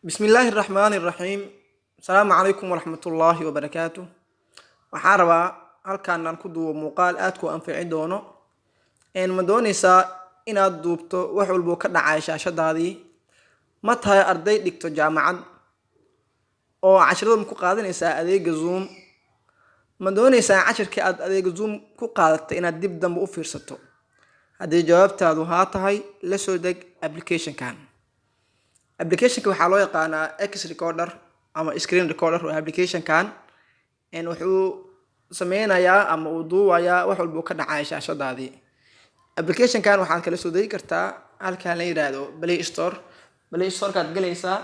Bismillaahi raxmaani raxiim. Asalaamu calaykum waraxmatullaahi wabarakaatu. Waxaan rabaa halkaan aan ku duubo muuqaal aad ku anfici doono. Ma dooneysaa inaad duubto wax walbo ka dhacaya shaashadaadii? Ma tahay arday dhigto jaamacad oo casharada ma ku qaadanaysaa adeega Zoom? Ma dooneysaa cashirkii aad adeega Zoom ku qaadatay inaad dib dambe u fiirsato? Haddii jawaabtaadu haa tahay, la soo deg applicationkan. Applicationka waxaa loo yaqaanaa X Recorder ama screen recorder. Waa applicationkan. Wuxuu sameynayaa ama uu duubayaa wax walbo ka dhacaya shaashadaadii. Applicationkan waxaad kala soo degi kartaa halkan la yiraahdo Play Store. Play Storekaad galaysaa,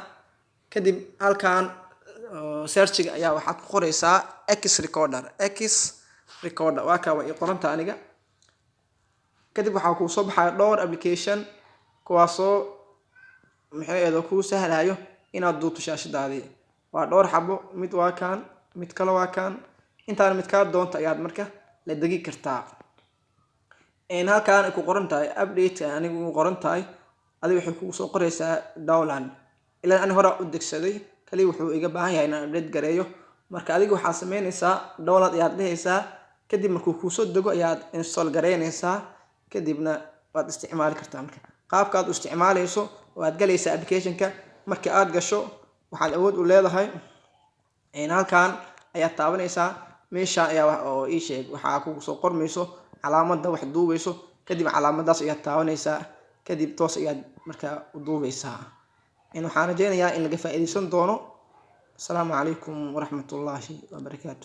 kadib halkan searchiga ayaa waxaad ku qoreysaa X Recorder. X Recorder waa kaa, waa ii qoranta aniga. Kadib waxaa kuu soo baxaya dhowr application, kuwaasoo maxay ahayd kuu sahlayo inaad duubto shaashadaadii. Waa dhowr xabo. Mid waa kan, mid kale waa kan. Intaan midkaa doonta ayaad marka la degi kartaa. Halkaan ay ku qoran tahay update, anigu ku qoran tahay, adiga waxay kugu soo qoreysaa download. Ilaa ani hore u degsaday, kaliya wuxuu iga baahan yahay inaan update gareeyo. Marka adiga waxaad sameyneysaa download ayaad dhehaysaa. Kadib markuu kuusoo dego ayaad install gareyneysaa, kadibna waad isticmaali kartaa. Marka qaabka aad u isticmaaleyso, waad galaysaa applicationka. Marka aad gasho, waxaad awood u leedahay halkan ayaad taabanaysaa. Meesha ayaa oo ii sheeg waxaa kugu soo qormayso calaamadda wax duubeyso. Kadib calaamadaas ayaad taabanaysaa, kadib toos ayaad markaa u duubeysaa. Waxaan rajeynayaa in laga faa'iideysan doono. Asalaamu calaykum waraxmatullaahi wabarakaatu.